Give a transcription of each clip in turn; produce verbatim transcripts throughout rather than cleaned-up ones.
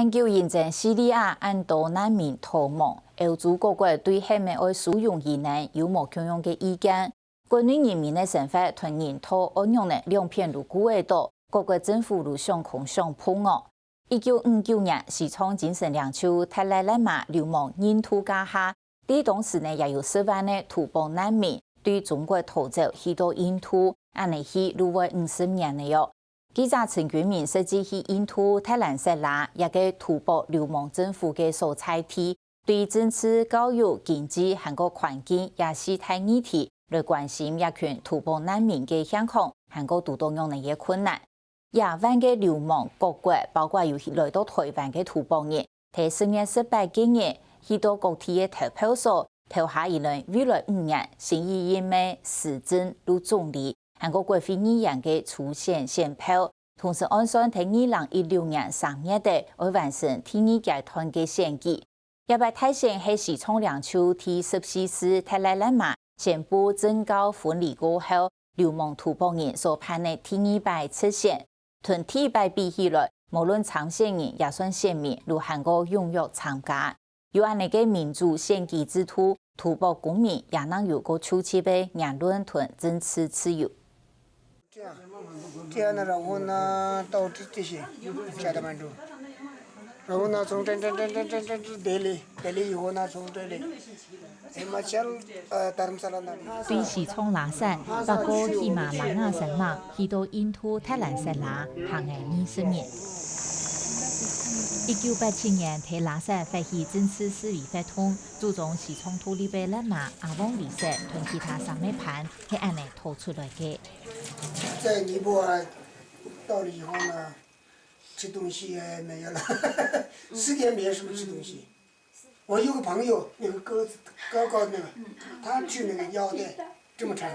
毋久因爭敘利亞恁多難民逃亡，歐洲各國對係毋係愛收容佢等有無共樣个意見。國內人民个生活同人道愛仰仔兩片都顧會著，各國政府都想空想縫哦。一九五九年，西昌精神領袖達賴喇嘛流亡印度該下，在當時呢也有十萬个圖博難民對中國逃走去到印度，恁呢去就會五十年了喲。記者陳君明實際去印度特蘭塞拉，這个圖博流亡政府个所在地，對政治、教育、經濟還過環境這四大議題來關心這群圖博難民个現況，還過堵著仰仔个困難。 這萬个流亡各國，包括有來到臺灣个圖博人，在十月十八該日，去到各地个投票所，投下佢等未來五年，新任命个施政路總理，還過國會議員个初選選票，同時按算在二零一六年三月底愛完成第二階段个選舉。 這擺大選係西昌領袖第十四世達賴喇嘛宣布政教分離過後，流亡圖博人所辦个第二擺直選。同第一擺比起來，無論參選人也算選民，都還過踴躍參加。有恁呢个民主選舉制度，圖博公民也能有過充足个言論同政治自由。 這樣，這樣的，然後呢，到這，這些，加德滿都。然後呢，從這，這，這，這，這，這，德里，德里以後呢，從這裡，Himachal，呃，Dharamsala那裡。對西昌拉薩，北過喜馬拉雅山脈，去到印度特蘭塞拉，行了二十年。一九八七年，在拉薩發起政治示威活動，主張西昌獨立个喇嘛阿旺理事同其他三个伴， 係恁呢逃出來个。在尼泊爾到了以後呢，吃東西也沒有了，十天沒有什麼吃東西。我有個朋友，那個個子高高的那個，他去那個藥店，這麼長，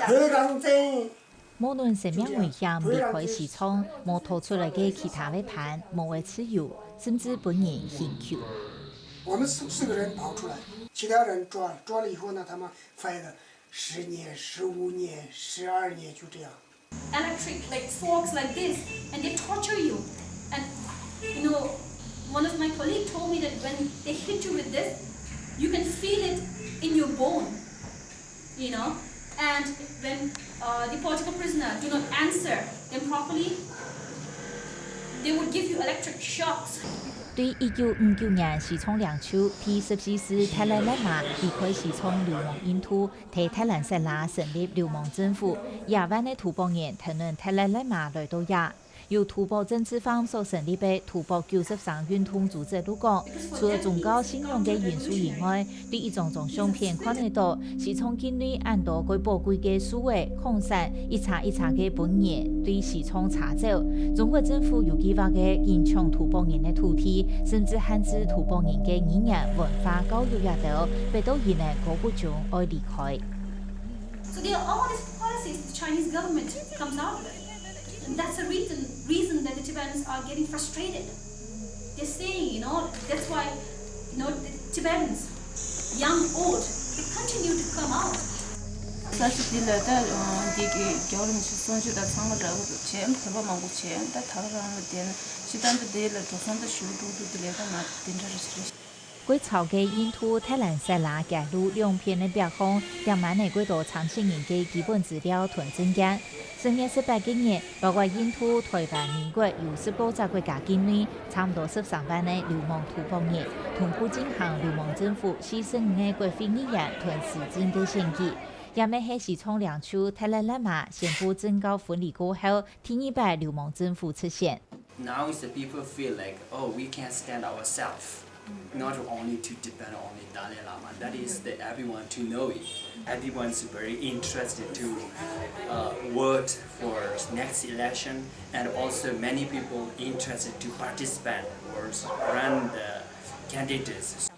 非常真。無論生命危險離開西昌，無逃出來个其他个伴，無會自由，甚至分人刑求。我們四，四個人跑出來，其他人抓，抓了以後呢，他們 fight了十年、十五年、十二年，就這樣。 Electric, like, forks like this, and they torture you. And, you know, one of my colleagues told me that when they hit you with this, you can feel it in your bone, you know. And when, uh, the political prisoner do not answer them properly, they would give you electric shocks. 對一九五九年西昌領袖第十四世達賴喇嘛離開西昌流亡印度， 在特蘭塞拉成立流亡政府，這萬个圖博人跈等達賴喇嘛來到這。由圖博政治犯所成立个圖博九十三運動組織就講，除了宗教信仰个因素以外，對一張張相片看得著，西昌境內恁多个寶貴个樹仔、礦產，一儕一儕个分人對西昌查走。中國政府有計畫个緊搶圖博人个土地，甚至限制圖博人个語言、文化、教育這兜，逼到佢等高不中愛離開。 So there are all these policies the Chinese government comes out with. And that's the reason, reason that the Tibetans are getting frustrated. They're saying, you know, that's why, you know, the Tibetans, young, old, they continue to come out. ས་ཆ་འདི་ལ་ད་འདི་གི་རྒྱལ་བ་རིན་པོ་ཆེ་གསུང་ཆོས་དང་ཚང་མ་འདྲ་བོ་བྱས། བོད་པ་མང་པོ་བྱས། ད་ད་ག་རང་ལ་བསྡད་ན་སྤྱིར་བཏང་ད་འདི་ལ་འགྲོ་སོང་ད་ཞེ་པོ་འགྲོ་འདུག། འདི་ལས་ཀ་མ་འདི་འདྲ་རེ་ཞིག་རེད། 归巢个印度特兰塞拉铁路两片个北方，也满了几多参选人个基本资料同证件。十月十八个日，包括印度、台湾、美国有十多只国家境内，差不多十三万个流亡土邦人，同步进行流亡政府四十五个国会议员同市长个选举，也乜系西藏领袖达赖喇嘛宣布政教分离过后，第二摆流亡政府出现。 Now is the people feel like, oh, we can stand ourselves, not only to depend on the Dalai Lama. That is the everyone to know it. Everyone's very interested to uh, vote for next election, and also many people interested to participate or run the candidates.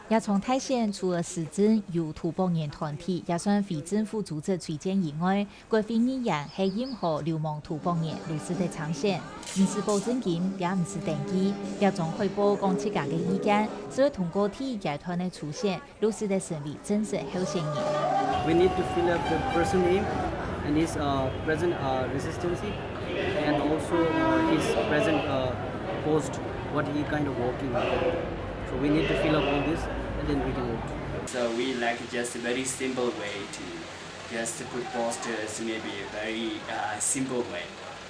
也从大选除了市长由土邦人团体也算非政府组织推荐以外，国会议员系任何流亡土邦人都使得参选，毋使保证金，也毋使登记，也从海报讲自家个意见，只要通过第一阶段个初选，就使得成为正式候选人。 We need to fill up the person name and his uh, present uh, residency and also uh, his present uh, post. What he kind of working on. So we need to fill up all this and then we can vote. So we like just a very simple way to just put posters, maybe a very uh, simple way.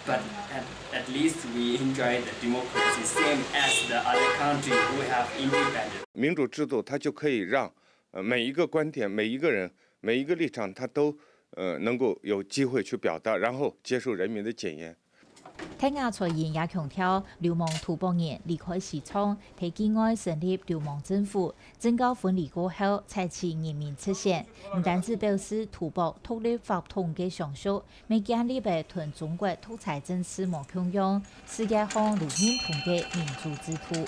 But at, at least we enjoy the democracy same as the other country who have independence. 民主制度它就可以让呃每一个观点、每一个人、每一个立场，他都呃能够有机会去表达，然后接受人民的检验。泰雅族人也強調，流亡土博人離開西藏，在境外成立流亡政府，政教分離過後，才係人民出現。毋單止表示土博獨立發展个想像，乜建立个同中國獨裁政治無共樣，世界上毋認同个民主制度。